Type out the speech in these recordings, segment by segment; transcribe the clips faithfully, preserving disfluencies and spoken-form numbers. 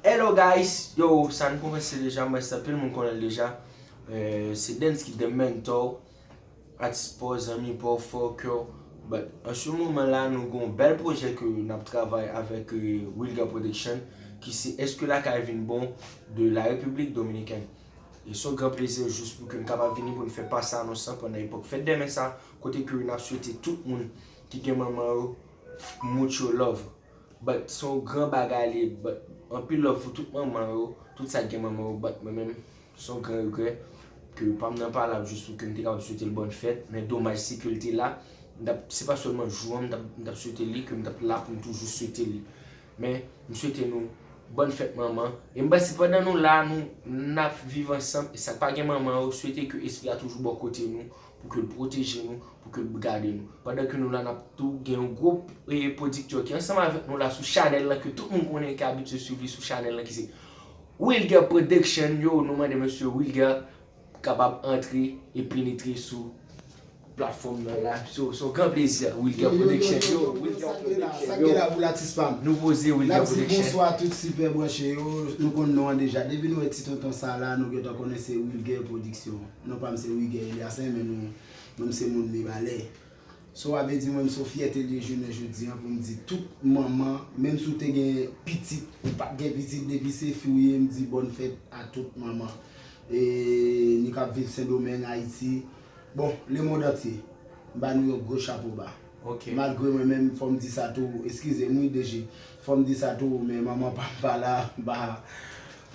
Hello guys, yo, sa n kòmanse deja, mwen sa anpil moun konnen l deja. Euh, se Densky the Mentor, atis pa w, zanmi pa w, frè w, kè w. But an se moman la, nou gen yon bèl pwojè ke n ap travay avèk euh, Wilger Production, ki se Èske Lakay Vin Bon de la République Dominicaine. E se yon gran plezi jis pou ke n kapab vini pou n fè pase anons lan pandan epòk fèt dèmen sa, kote ke n ap swete tout moun ki gen manman yo mucho love. But se yon gran bagay li ye, but anpil love pou tout manman yo, tout sa k gen manman yo, but mwen menm, se yon gran regrè ke pa m nan pa la jis pou ke m te kapab swete l bòn fèt, men domaj se ke l te la, m t ap, se pa sèlman jou an m t ap, m t ap swete li, ke m t ap la pou m toujou swete li. Men, m swete nou bòn fèt manman. E m panse pandan nou la, nou n ap viv ansanm, e sa k pa gen manman yo, swete ke espri a toujou bò kote nou, pou ke l pwoteje nou, pou ke l gade nou. Pandan ke nou la, n ap tou gen yon gwo eh, pwodiktè ki ansanm avèk nou la sou chanèl lan, ke tout moun konnen, ki abitye swiv li sou chanèl lan, ki se Wilger Production. Yo, nou mande mesye Wilger kapab antre e penetre sou platfòm nan la. So, se yon gran plezi, Wilger Production. Yo, Wilger Production, yo. Nou poze Wilger Production. N ap di bonswa tout sipè branche yo. Nou konn non an deja. Depi nou wè ti tonton sa la, nou gentan konnen se Wilger Production. Non pa m se Wilger Eliasen, men nou, nou m se moun Mibalè. So, a vle di mwen, m se yon fyète li ye jounen jodi an pou m di tout manman, menm si w te gen pitit, ou pa t gen pitit, depi se fi w ye, m di bòn fèt a tout manman. E, ni k ap viv Sendomeng, Ayiti, bon, lemonn antye, m ba nou yon gwo chapo ba. Ok. Malgre mwen menm, fò m di sa tou, eskize m wi, D J, fò m di sa tou, men manman pa m pa la, m pa,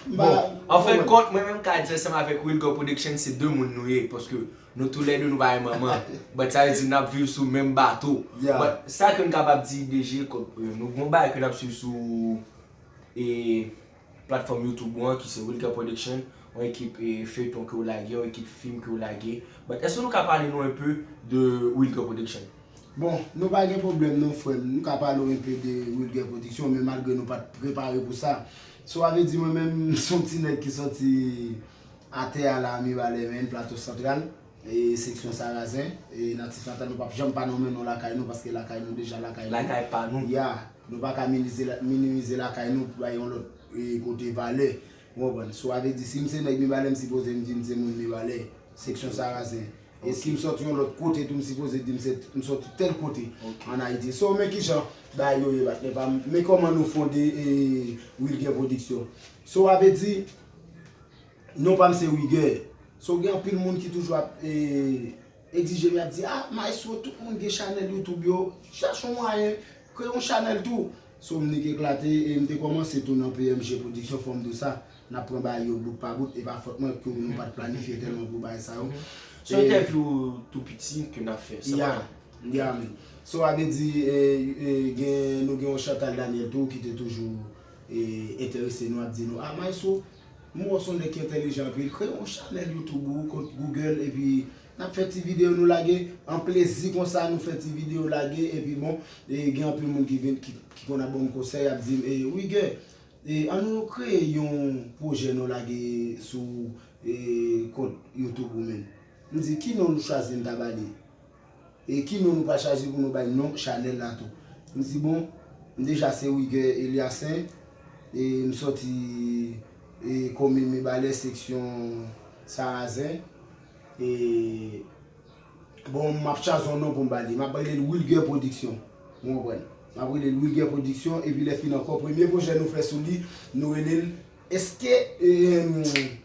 m pa, bon, an fen de kont, mwen menm ka di ansanm avèk Wilger Production, se de moun nou ye, paske nou toulède nou pa gen manman. But sa vle di n ap viv sou menm bato. Yeah. But sa ke n kapab di, D J, kòm, euh, nou gen yon bagay ke n ap swiv sou, e, platfòm YouTube ou an, ki se Wilger Production, yon ekip, e, feyton ke w lage, yon ekip fim ke w lage. But èske nou ka pale nou un peu de Wilger Production? Bon, nou pa gen pwoblèm non, frè m. Nou ka pale w un peu de Wilger Production, men malgre nou pa t prepare pou sa. So, a vle di mwen menm, m se yon ti nèg ki sòti atè a la, Mibalè menm, Plato Santral, e seksyon Sarazen, e natif natal, nou p ap janm pa nonmen non lakay nou, paske lakay nou deja lakay nou. Lakay pa nou. Ya, nou pa ka minimize la-, minimize lakay nou pou bay yon lòt, e, kote valè. Ou konprann? So, a vle di, si m se nèg Mibalè, m sipoze m di m se moun Mibalè, seksyon Sarazen. E si m sòti yon lòt kote tou, m sipoze di m se, m sòti tèl kote an Ayiti. So, men kijan bagay yo ye, patnè pa m. Men kòman nou fonde, e, Wilger Production. So, a vle di, non pa m se Wilger. So, gen anpil moun ki toujou ap, e, egzije m, y ap di, "Ah, maestro, tout moun gen chanèl YouTube yo. Chèche yon mwayen, kreye yon chanèl tou." So, m nik eklate e m te kòmanse tou nan P M G Production, fò m di w sa. N ap pran bagay yo bout pa bout, e pa fòt mwen ke nou pa t planifye tèlman gwo bagay sa yo. Se yon entèvyou tou piti ke n ap fè, sa pa. Ya, men. So, a vle di, e, e, gen, nou gen yon Chantal Daniel tou ki te toujou, e, enterese nou, ap di nou, "Ah, maestro, m wè w se yon nèg ki entèlijan anpil, kreye yon chanèl YouTube ou kont Google, epi n ap fè ti videyo nou lage, an plezi konsa, nou fè ti videyo lage, epi bon, e, gen anpil moun ki vin, ki, ki konn ap ban m konsèy, ap di m, e, Wilger, e, ann nou kreye yon pwojè nou lage sou, e, kont YouTube ou menm." M di, "Ki non nou chwazi n ta ba li?" E ki non nou pral chwazi pou nou bay non chanèl la tou? M di, "Bon, m deja se Wilger Eliasen, e m sòti, e, komin Mibalè, seksyon Sarazen, e, bon, m ap chwazi yon non pou m ba li. M ap rele l Wilger Production." Ou konprann? M ap rele l Wilger Production, epi lè fini ankò, premye pwojè nou fè sou li, nou rele l Èske, e,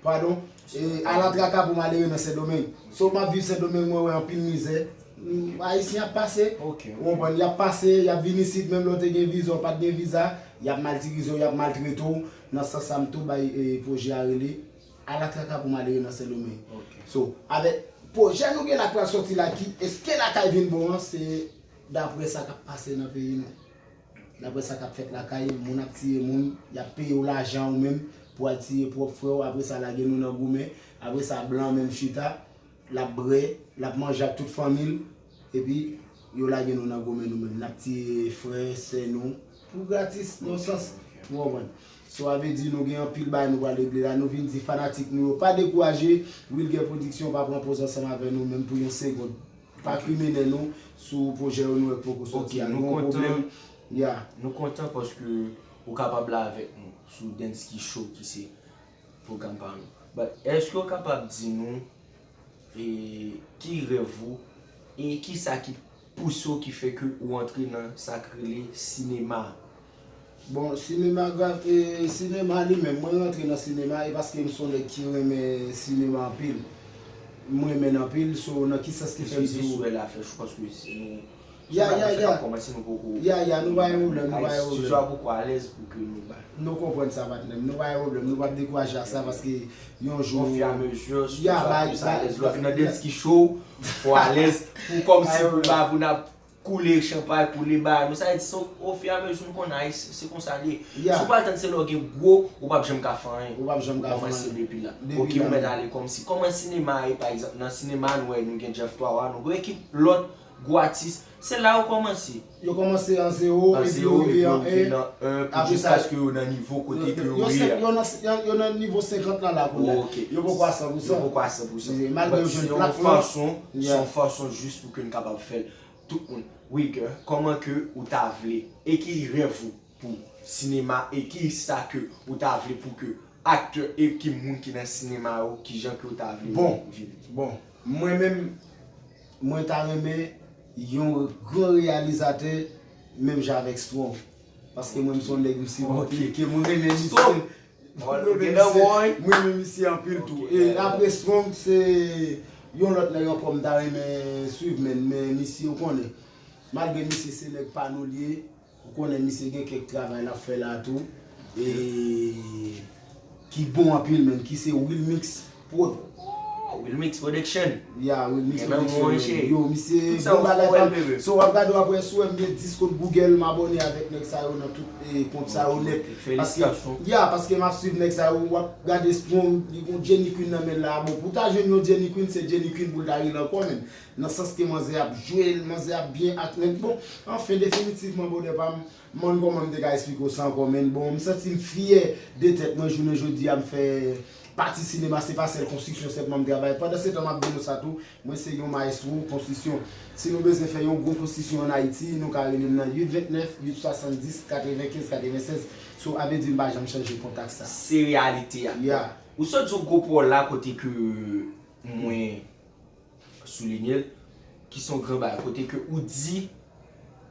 padon, e, alatraka pou malere nan Sendomeng. So, m ap viv Sendomeng, mwen wè anpil mizè. Mm, Ayisyen ap pase, ou konprann, y ap pase, y ap vin isit, menm lè w te gen viza, w pa t gen viza, y ap matirize w, y ap maltrete w. Nan sans sa, m tou bay, e, pwojè a rele Alatraka pou malere nan Sendomeng. So, avèk pwojè nou gen la k pral sòti la, ki, èske lakay vin bon an, se daprè sa k ap pase nan peyi nou. Daprè sa k ap fèt lakay, moun ap tiye moun, y ap peye w lajan ou menm pou al tiye pwòp frè w, apre sa lage nou nan goumen, apre sa blan menm chita, l ap brè, l ap manje ak tout fanmi l, epi yo lage nou nan goumen nou menm, n ap tiye frè, sè nou, pou gratis, non sans, ou konprann. So, a vle di nou gen anpil bagay nou pral regle la, nou vin di fanatik nou yo pa dekouraje, Wilger Production pa pran poz ansanm avè nou menm pou yon segonn. Pa kriminèl nou sou pwojè yo nou wè k poko sòti a. Nou gen yon pwoblèm. Ya. Nou kontan paske ou kapab la avèk nou. sou Densky Show ki se pwogram pa nou. But èske w kapab di nou e, ki rèv ou e ki sa ki pouse w ki fè ke ou antre nan sa k rele sinema? Bon, sinema, e, sinema li menm, mwen rantre nan sinema e paske m se yon nèg ki renmen sinema anpil. M renmen l anpil, so nan ki sans ki fè m di w. Jis wè la fè chou paske si nou Ya, ya, ya. Kòmanse nou poko Ya, ya, nou pa gen pwoblèm, nou pa gen pwoblèm. Studio a poko alèz pou ke nou ba. Nou konprann sa patnè m, nou pa gen pwoblèm, nou p ap dekouraje ak sa paske yon jou. Ofiramezi, Ya, studio a bay, plis bay, alèz. bay, Lòt nan Densky Show, fò alèz pou kòmsi pou ba pou n ap koule chanpay, koule ba. Nou sa di se ofiramezi nou konn Ayisyen, se konsa li ye. Ya. Si w pa tann se lè w gen gwo, ou p ap janm ka fè anyen. Ou p ap janm ka fè Kòmanse anyen. Depi la. Depi Ok, la. Ou mèt ale kòmsi. Kòman sinema a ye, pa egzanp, nan sinema nou wè nou gen Jeff Twawa, nou gen ekip lòt gwo atis. Se la yo kòmanse. Yo kòmanse an zewo, epi yo rive an en. Epi yo vin nan en, jiskaske yo nan nivo kote ke yo ye a. Yo nan, yo, yo nan nivo senkant la la kounye a. Ok. Yo poko a san pou san. Yo poko a san pou san. Malgre yo jwenn plat lan. Se yon fason, se yon fason jis pou ke n kapab fè l. Tout moun, Wigger, kòman ke ou ta vle? E ki rèv ou pou sinema? E ki sa ke ou ta vle pou ke aktè e ki moun ki nan sinema yo, kijan ke ou ta vle vin? Bon, mwen menm, mwen ta renmen yon gran reyalizatè menm jan avèk Strong. Paske mwen m se yon nèg m swiv anpil, ke mwen renmen misye. Mwen renmen misye anpil tou. E apre Strong se yon lòt nèg ankò m ta renmen swiv men, men misye ou konnen. Malgre misye se nèg pa nou li ye, ou konnen misye gen kèk travay l ap fè la tou. E ki bon anpil menm, ki se Wilmix Prod. Wilmix Production. Ya, Wilmix Production. Yo, misye bon bagay. So w ap gade w ap wè sou M gen dis kont Google, m abòne avèk nèg sa yo nan tout kont sa yo nèt. Paske, ya, paske m ap swiv nèg sa yo, w ap gade Strong, li gon Jenny Queen nan men l la. Bon, pou w ta jwenn yon Jenny Queen, se Jenny Queen pou l ta rele ankò menm. Nan sans ke manzè ap jwe l, manzè ap byen ak nèg. Bon, anfen, definitivman, bwodè pa m, m konn kòman m te ka esplike w sa ankò, men bon, m santi m fyè de tèt mwen jounen jodi a, m fè pati sinema, se pa sèl konstriksyon sèlman m travay. Pandan se tan m ap di nou sa tou, mwen se yon mayestwo konstriksyon. Si nou bezwen fè yon gwo konstriksyon ann Ayiti, nou ka rele m nan uit vennèf, uit swasanndis, katrevenkenz, katrevensenz. So, a vle di m pa janm chanje kontak sa. Se reyalite a. Ya. Ou sot di yon gwo pawòl la kote ke mwen soulinye l, ki se yon gran bagay, kote ke ou di,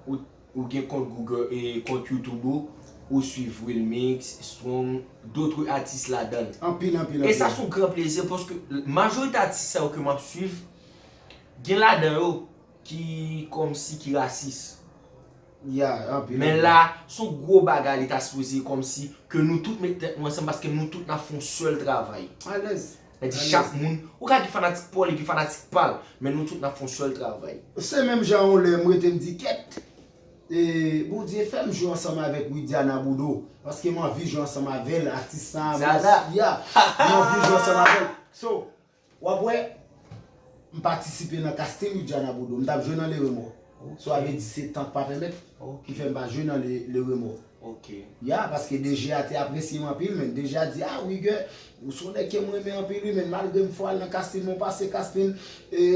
ou, ou gen kont Google e kont YouTube ou, ou swiv Wilmix, Strong, d'autres artistes ladan l. Anpil, anpil, E sa anpil. Se yon gran plezi paske majorite atis sa yo ke m ap swiv, gen ladan yo ki kòmsi ki rasis. Ya, anpil. Men la, se yon gwo bagay li ta sipoze kòmsi ke nou tout met tèt nou ansanm paske nou tout n ap fè yon sèl travay. Alèz. Sa di chak moun, ou ka gen fanatik pa w, li gen fanatik pa l, men nou tout n ap fè yon sèl travay. Se menm jan yon lè m rete m di kèt. E Bondye fè m jwe ansanm avèk Widiana Boudreau, paske m anvi jwe ansanm avè l, atis sa. Zada. Ya, m anvi jwe ansanm avè l. So, w ap wè, m patisipe nan casting Widiana Boudreau, m t ap jwe nan Le Remords. So, a vle di se tan k pa pèmèt, ki fè m pa jwe nan Le, Le Remords. Ok. Ya, paske D G a te apresye m anpil, men D G a di, ah, Wigger, ou se yon nèg ke m renmen anpil, wi, men malgre m fò al nan casting, men w pase casting, e,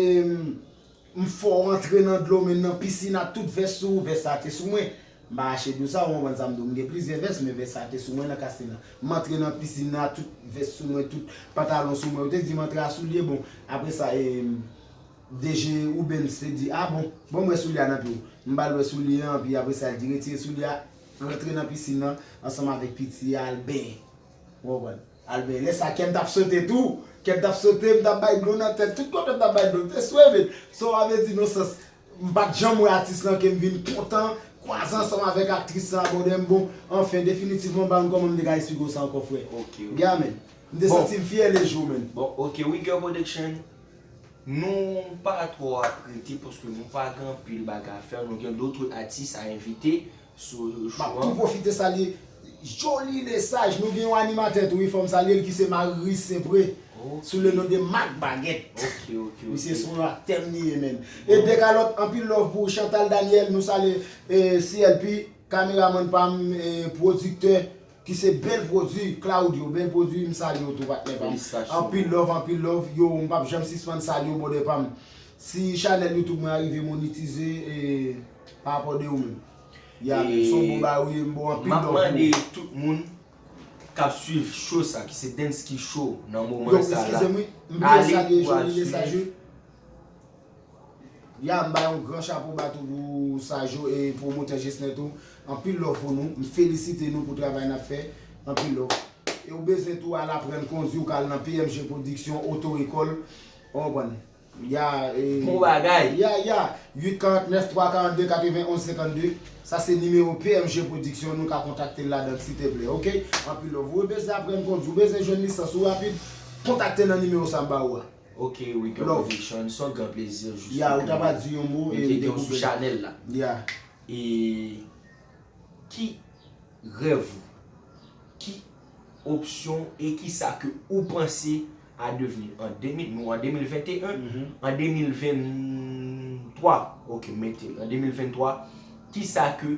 m fè w antre nan dlo, men nan pisin a, tout vès sou ou, vès sa te sou mwen. M pa rache di w sa, ou konprann sa m di w. M gen plizyè vès, men vès sa te sou mwen nan casting nan. M antre nan pisin nan, tout vès sou mwen, tout pantalon sou mwen. Yo te di m antre a soulye, bon, apre sa, e, D G Rubens te di, ah bon, bon, m wè soulye a nan pye w. M ba l wè soulye an, epi apre sa, l di, retire soulye a, rantre nan pisin nan, ansanm avèk piti a, al benyen. Ou konprann? Al benyen. Lè sa, kè m t ap sote tou. Kè m t ap sote, m t ap bay dlo nan tèt. Tout kote m t ap bay dlo. M te sweve. So, a vle di, nan sans, m pa t janm wè atis lan ke m vin kontan, kwaze ansanm avèk aktris sa, bòdè m bon. Anfen, definitivman, m pa konn kòman m te ka esplike w sa ankò, frè. Ok, ok. Ya, men. M te Bon. Santi m fyè le jou, men. Bon, ok, Wigger Production, nou pa twò ap rete paske nou pa gen anpil bagay a fè. Nou gen d'autres artistes à inviter sou M ap show tou an. Pwofite salye Jolie Lesage. Nou gen yon animatè tou, wi, fò m salye l, ki se Marie Saint-Pré. Ok. Sou le non de Marc Baguette. Ok, ok, ok. Misye se yon aktè m li ye, men. E Dekalòt, anpil love pou Chantal Daniel, nou salye, e, C L P, kameramann pa m, e, pwodiktè, ki se Bèl Pwodui, Claudio, Bèl Pwodui, m salye w tou, patnè pa m. Felisitasyon. Anpil love, anpil love. Yo, m p ap janm sispann salye w, bòdè pa m. Si chanèl YouTube mwen a rive monetize, e, pa rapò de ou menm. Ya, men, se yon bon bagay, wi, m ba w anpil M ap love. Mande tout moun k ap swiv show sa, ki se Densky Show nan moman sa la, eskize m, wi, m bliye salye Jolie Lesage. Ya, m bay yon gran chapo ba tou pou Sajo e pwomotè Jesnè tou. Anpil love pou nou. M felisite nou pou travay n ap fè. Anpil love. E ou bezwen tou al aprann kondwi, ou ka al nan P M G Production, oto ekòl. Ou konprann? Ya, e, bon bagay. Ya, ya. Uit karant nèf twa karant de katrevenn onz senkant de. Sa se nimewo P M G Production, nou ka kontakte l ladan, silteplè, oke? Anpil love. Ou bezwen aprann kondwi, ou bezwen jwenn lisans ou rapid, kontakte nan nimewo sa m ba ou a. Ok, Wilker Production, se yon gran plezi jis. Ya, ou ta pa di yon mo, e nou te gen w sou chanèl la. Ya. E ki rèv ou, ki opsyon e ki sa ke ou panse a devni an de mil, nou an de mil venteyen, an de mil venntwa, ok, mete l, an de mil venntwa, ki sa ke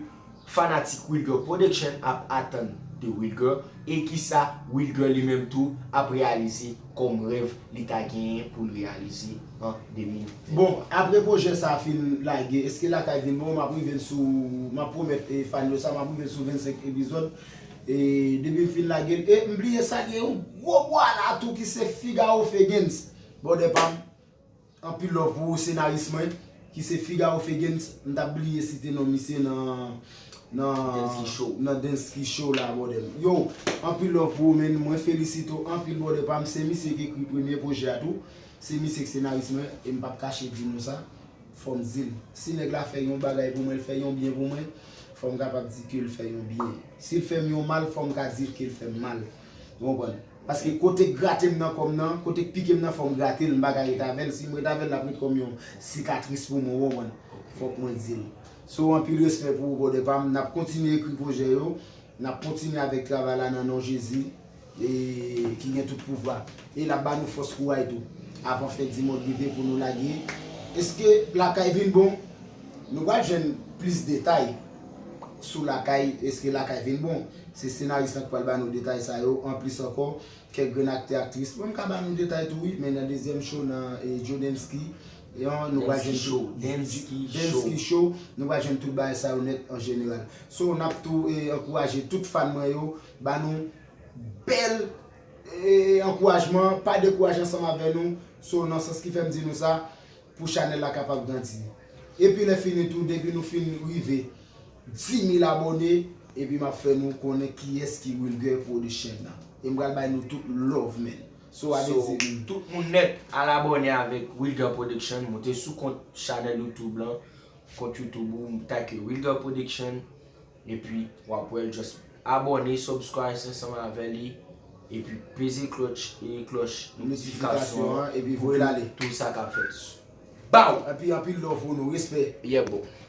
fanatik Wilker Production ap atann de Wilker e ki sa Wilker li menm tou ap reyalize kòm rèv li ta genyen pou l reyalize an de mil venntwa. Bon, apre pwojè sa a fin lage, eske Lakay vin bon? M ap rive l sou, m ap pwomèt, e, fan yo sa, m ap rive l sou vennsenk epizòd. E depi m fin lage l, e m bliye salye yon gwo bwa la tou ki se Figaro Fegens, bòdè pa m. Anpil love pou senaris mwen, ki se Figaro Fegens. M t ap bliye site non misye nan, nan Densky Show. Nan Densky Show la, bòdè m. Yo, anpil love pou ou, men mwen felisite w anpil, bòdè pa m. Se misye ki ekri premye pwojè a tou. Se misye ki senaris mwen, e m p ap kache di nou sa. Fò m di l. Si nèg la fè yon bagay pou mwen, l fè yon byen pou mwen, fò m kapab di ke l fè yon byen. Si l fè m yon mal, fò m ka di ke l fè m mal. Ou konprann? Paske kote k grate m nan kò m nan, kote k pike m nan, fò m grate l, m pa ka ret avè l. Si m ret avè l, l ap ret kòm yon sikatris pou mwen, ou konprann? Fòk mwen di l. So, anpil respè pou ou, bòdè pa m. N ap kontinye ekri pwojè yo. N ap kontinye avèk travay la nan non Jezi, e, ki gen tout pouvwa. E l ap ba nou fòs, kouray tou. Avan fen di mond rive pou nou lage. Eske Lakay vin bon? Nou pral jwenn plis detay sou Lakay, eske Lakay vin bon? Se senaris lan ki pral ba nou detay sa yo. Anplis ankò, kèk grenn aktè, aktris. Mwen, m ka ba nou detay tou, wi, men nan dezyèm show, nan, e, Joe Densky, e, an, nou pral jwenn Densky Show, Densky Show. Densky Show, nou pral jwenn tout bagay sa yo nèt an jeneral. So, n ap tou, e, ankouraje tout fan mwen yo, ba nou bèl, e, ankourajman, pa dekouraje ansanm avè nou. So, nan sans ki fè m di nou sa, pou chanèl la kapab grandi. Epi lè fini tou, depi nou fin rive dis mil abòne, epi m ap fè nou konnen kiyès ki Wilger Production nan. E m pral bay nou tout love, man. So, a vle di, tout moun nèt, al abòne avèk Wilger Production, moute sou kont chanèl YouTube lan, kont YouTube ou, m take Wilger Production, epi w ap wè l, just abòne, subscribe ansanm avè li, epi peze klòch, e klòch notifikasyon an, epi voye l ale. Tout sa k ap fèt. Baw! Epi anpil love pou nou, respè. Yeah, bro.